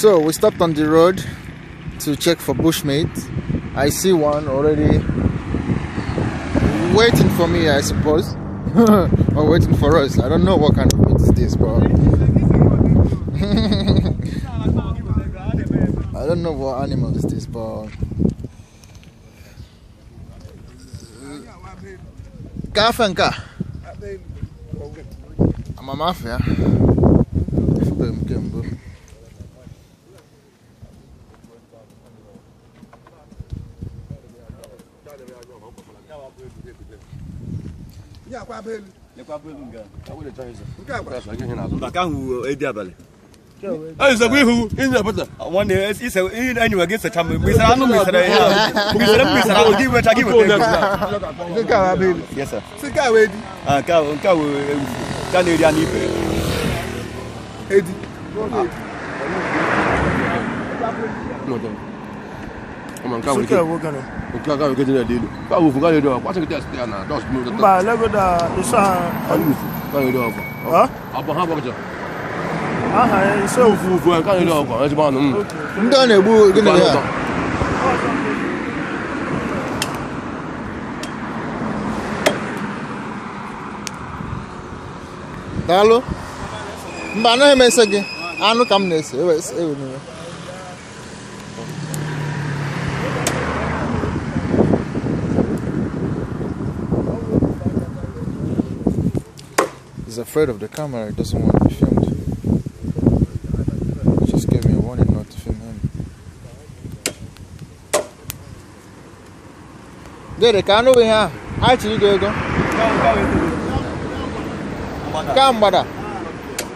So we stopped on the road to check for bushmeat. I see one already waiting for me, I suppose. Or waiting for us. I don't know what kind of meat is this, bro. I don't know what animal is this, but Kafanka. I'm a mafia. I said, who in the butter? One day, it's anyway against the time. We said, I know, Mr. I'll give it. I give it. Yes, sir. Hello? Mbana message. Anu come next. He's afraid of the camera. He doesn't want to be filmed. He just gave me a warning not to film him. There, can over here. Actually, go. Come, brother.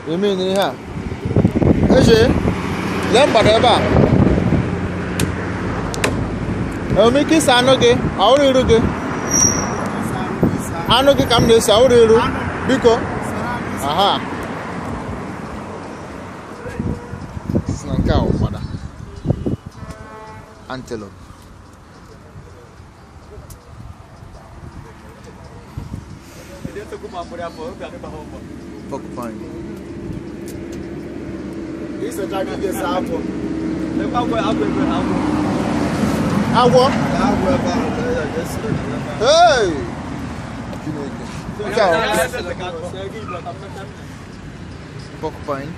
You mean here? Is it? Then, brother. I'll make it Sanoge. How do you do? I know you come this. How do you do? Because. Aha. It's not cow, mother. Antelope. Porcupine. This is a giant apple. Hey! Porcupine.